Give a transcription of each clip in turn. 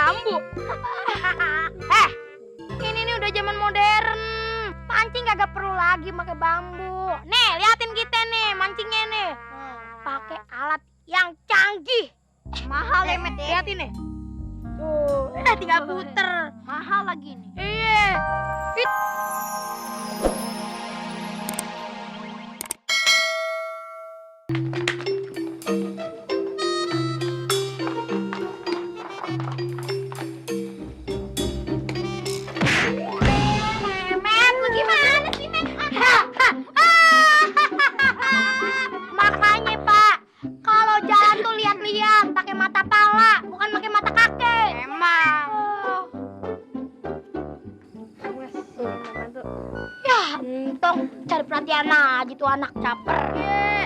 bambu. Ini udah zaman modern. Mancing kagak perlu lagi pakai bambu. Nih, liatin kita nih mancingnya nih. Pakai alat yang canggih. Mahal ya, Met. Liatin nih. Tuh, tinggal puter. Mahal lagi nih. Iya. Makanya Pak, kalau jalan tuh lihat-lihat, pakai mata pala, bukan pakai mata kakek. Emang. Ya, entong cari perhatian aja tuh anak caper.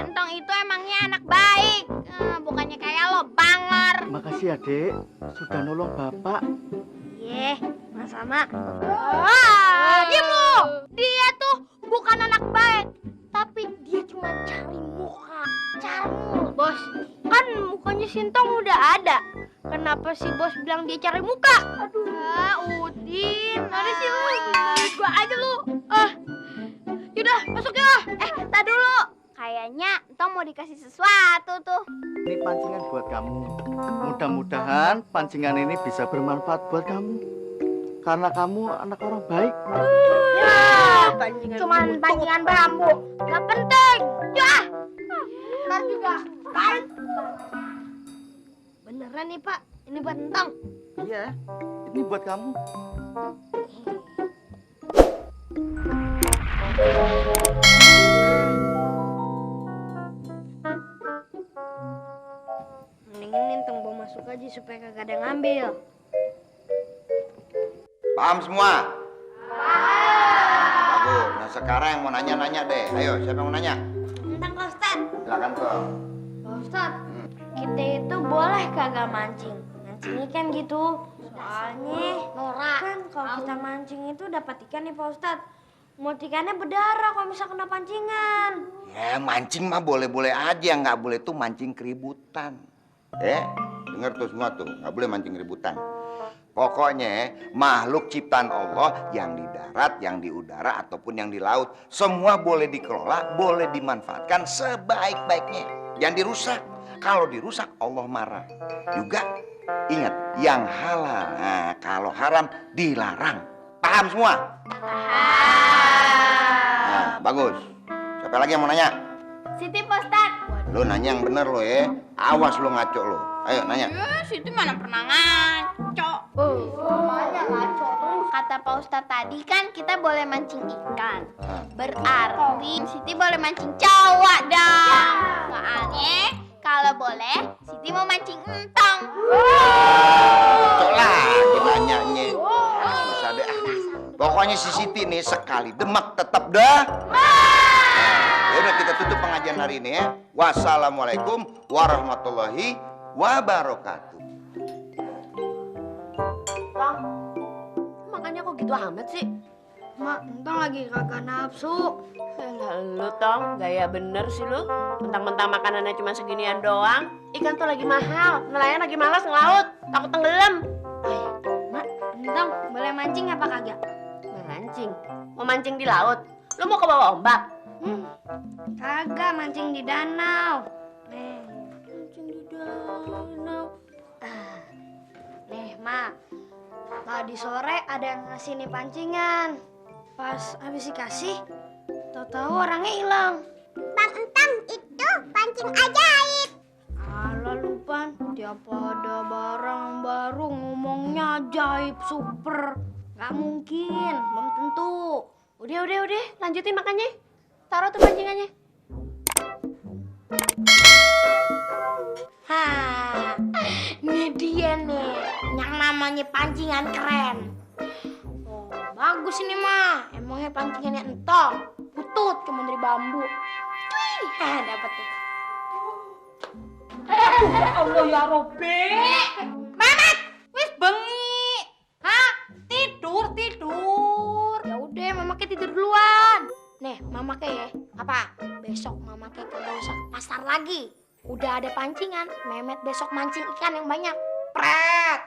Entong itu emangnya anak baik, bukannya kayak lo bangor. Makasih ya, Dek, sudah nolong Bapak. Iya, sama-sama. Diam lu. Dia tuh bukan anak baik, tapi dia cuma cari muka. Bos, kan mukanya Sintong udah ada. Kenapa si bos bilang dia cari muka? Aduh, Udin. Mana sih lu? Gua aja lu. Yaudah, masuk ya. Tak dulu. Kayaknya Entong mau dikasih sesuatu tuh. Ini pancingan buat kamu. Mudah-mudahan pancingan ini bisa bermanfaat buat kamu. Karena kamu anak orang baik. Cuman pancingan bambu. Gak penting. Ya. Ntar juga. Beneran nih Pak, ini buat Entong. Iya, ini buat kamu. Mendingan Entong bawa masuk aja supaya kagak ada ngambil. Paham semua? Bagus. Nah sekarang yang mau nanya-nanya deh. Ayo, siapa yang mau nanya? Entong Pak Ustadz. Silakan kok. Pak Ustadz, kita itu boleh kagak mancing? Mancing ikan gitu. Soalnya norak kan kalau kita mancing itu dapat ikan nih Pak Ustadz. Mulut ikannya berdarah kalau misal kena pancingan. Ya mancing mah boleh-boleh aja, nggak boleh tuh mancing keributan. Dengar tuh semua tuh, nggak boleh mancing keributan. Pokoknya makhluk ciptaan Allah yang di darat, yang di udara ataupun yang di laut, semua boleh dikelola, boleh dimanfaatkan sebaik-baiknya. Jangan dirusak. Kalau dirusak Allah marah. Juga ingat yang halal. Nah, kalau haram dilarang. Paham semua? Nah, bagus. Siapa lagi yang mau nanya? Siti Pak Ustadz. Lo nanya yang bener lo ya. Awas lo ngaco lo. Ayo nanya. Siti mana pernah ngaco. Makanya ngaco. Kata Pak Ustadz tadi kan kita boleh mancing ikan. Berarti Siti boleh mancing cowok dong. Soalnya kalau boleh Siti mau mancing entong. Cok lagi nanyanya. Susah deh. Pokoknya si Siti nih sekali demak tetap dah. Ya udah kita tutup pengajian hari ini ya. Wassalamualaikum warahmatullahi wabarakatuh. Bang, makanya kok gitu amat sih? Mak, entong lagi kagak nafsu. Lu Tong, gaya bener sih lu. Mentang-mentang makanannya cuma seginian doang. Ikan tuh lagi mahal, nelayan lagi malas ngelaut, takut tenggelam. Mak, entong boleh mancing apa kagak? Mancing? Mau mancing di laut? Lu mau ke bawah ombak? Kagak, mancing di danau. Nih, mancing di danau. Nih, Mak. Tadi sore ada yang ngasih nih pancingan. Pas habis dikasih, tahu-tahu orangnya hilang. Bang Entong, itu pancing ajaib. Alah lupa, tiap ada barang baru ngomongnya ajaib super. Gak mungkin, belum tentu. Udah, lanjutin makannya. Taruh tuh pancingannya. Ini dia nih, yang namanya pancingan keren. Oh, bagus ini mah, emangnya pancingannya Entong. Butut cuma dari bambu. Cuy, dapet tuh. Ya Allah ya Robby. Mamat, wis bengi. Hah? Tidur. Ya udah, Mamaknya tidur duluan. Nih, Mamaknya ya. Apa? Besok Mamaknya kagak usah ke pasar lagi. Udah ada pancingan, Memet besok mancing ikan yang banyak. Pret.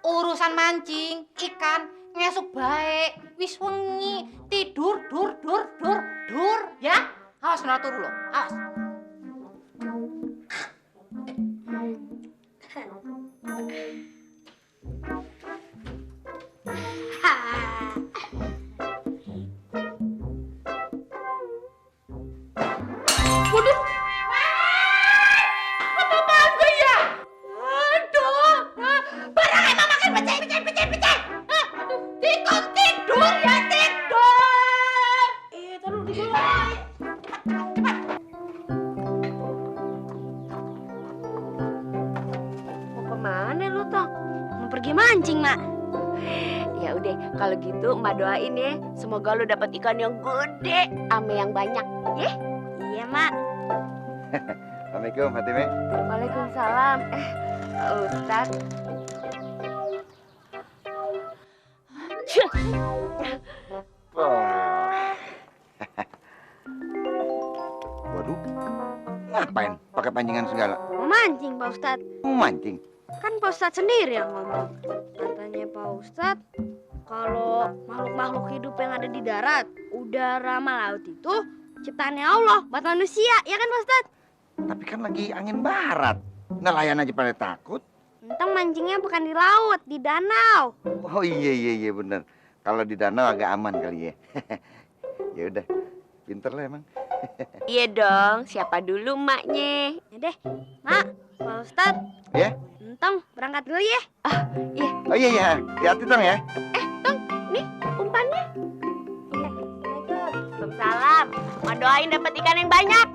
Urus urusan mancing ikan ngesuk baik wis wengi tidur dur ya. Awas ora turu lho. Awas. Waduh. Apa-apaan gue ya? Aduh. Barang emang makan pecah. Aduh, tidur ya, tidur. Iya, taruh di bawah. Mau kemana lu, Tong? Mau pergi mancing, Mak. Ya udah, kalau gitu Emak doain ya, semoga lu dapat ikan yang gede, ame yang banyak, ya. Iya, Mak. Assalamualaikum, Fatime. Waalaikumsalam. Ustaz. Waduh, ngapain pakai pancingan segala? Mau mancing, Pak Ustadz. Mau mancing? Kan Pak Ustadz sendiri yang ngomong. Katanya Pak Ustadz, kalau makhluk-makhluk hidup yang ada di darat, udara, sama laut itu ciptaannya Allah buat manusia, ya kan Pak Ustadz? Tapi kan lagi angin barat. Nelayan aja pada takut. Entang mancingnya bukan di laut, di danau. Oh iya bener. Kalau di danau agak aman kali ya. Ya udah, pinter lah emang. Iya dong, siapa dulu maknya? Ya deh, Mak, Pak Ustadz. Ya? Entang berangkat dulu ya. Iya, Oh iya, hati-hati dong ya. nih umpannya. Iya, Waalaikumsalam. Mau doain dapat ikan yang banyak.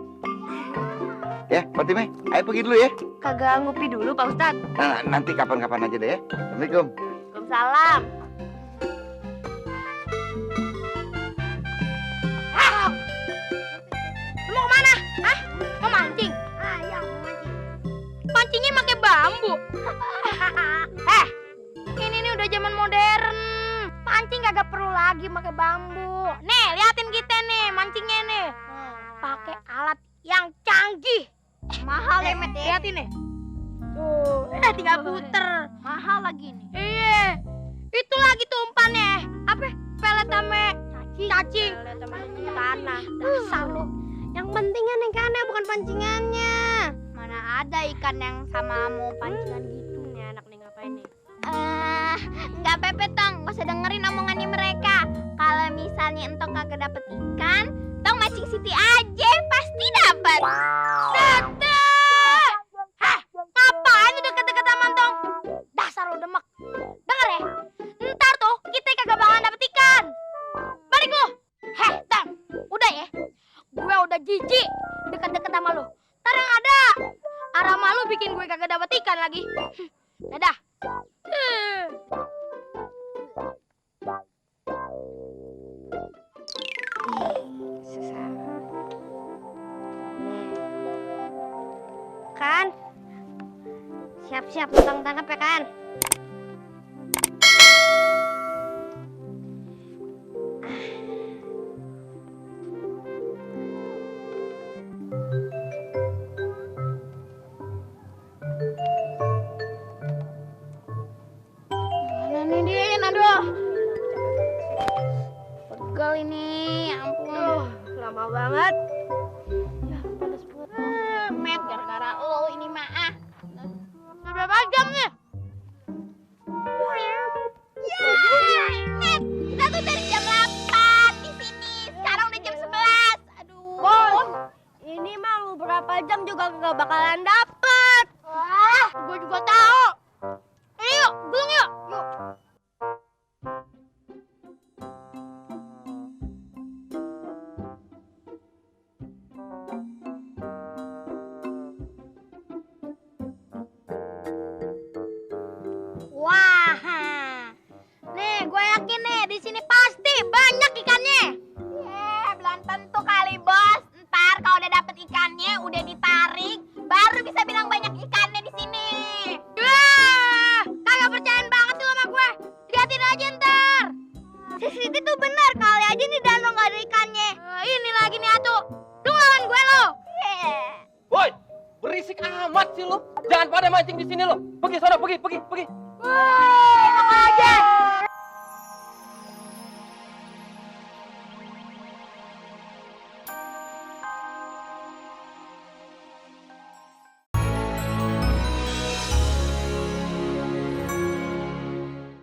Ya, Fatime, ayo pergi dulu ya. Kagak ngopi dulu, Pak Ustadz. Nah, nanti kapan-kapan aja deh ya. Assalamualaikum. Waalaikumsalam. Lu mau kemana? Hah? Mau mancing? Iya, mau mancing. Pancingnya pakai bambu. Ini udah zaman modern. Mancing kagak perlu lagi pakai bambu. Nih, liatin kita nih mancingnya nih. Pakai alat yang canggih. Mahal ya, Met. Liatin nih. Tuh, tinggal puter. Mahal lagi nih. Iya. Itu lagi tuh umpannya. Apa? Pelet sama cacing. Tanah. Dasar lu. Yang penting kan ikannya bukan pancingannya. Mana ada ikan yang sama mau pancingan gitu. Nih anak nih ngapain nih? Nggak pepet Tong, gak usah dengerin omongannya mereka. Kalau misalnya Entong kagak dapet ikan, Tong mancing Siti aja, pasti dapat. Sete! Hah? Ngapain lu deket-deket sama Entong? Dasar lu demek. Denger ya? Ntar tuh kita kagak bakalan dapet ikan. Balik lu. Heh, Tong. Udah ya? Gue udah jijik deket-deket sama lu. Ntar yang ada arah lu bikin gue kagak dapet ikan lagi. Dadah. Susah. Kan? Siap-siap Entong tangkap ya kan? Mana nih Din? Aduh. Pegel ini, ya ampun. Lama banget. Met, gara-gara lo ini mah ah. Udah berapa jam nih? Met, kita tuh dari jam 8 di sini. Sekarang udah jam 11. Aduh. Bos, ini mah mau berapa jam juga gak bakalan dapet. Wah, gue juga tahu. Ini yuk, gulung yuk. Yuk. Wah, nih gue yakin nih di sini pasti banyak ikannya. Belum tentu kali bos. Ntar kalau udah dapet ikannya, udah ditarik, baru bisa bilang banyak ikannya di sini. Wah, kagak percayaan banget tuh sama gue. Liatin aja ntar. Si Siti tuh benar kali aja nih danau gak ada ikannya. Ini lagi nih Atu. Lu ngelawan gue lo. Woi, berisik amat sih lu. Jangan pada mancing di sini lu. Pergi sana, pergi. Wah,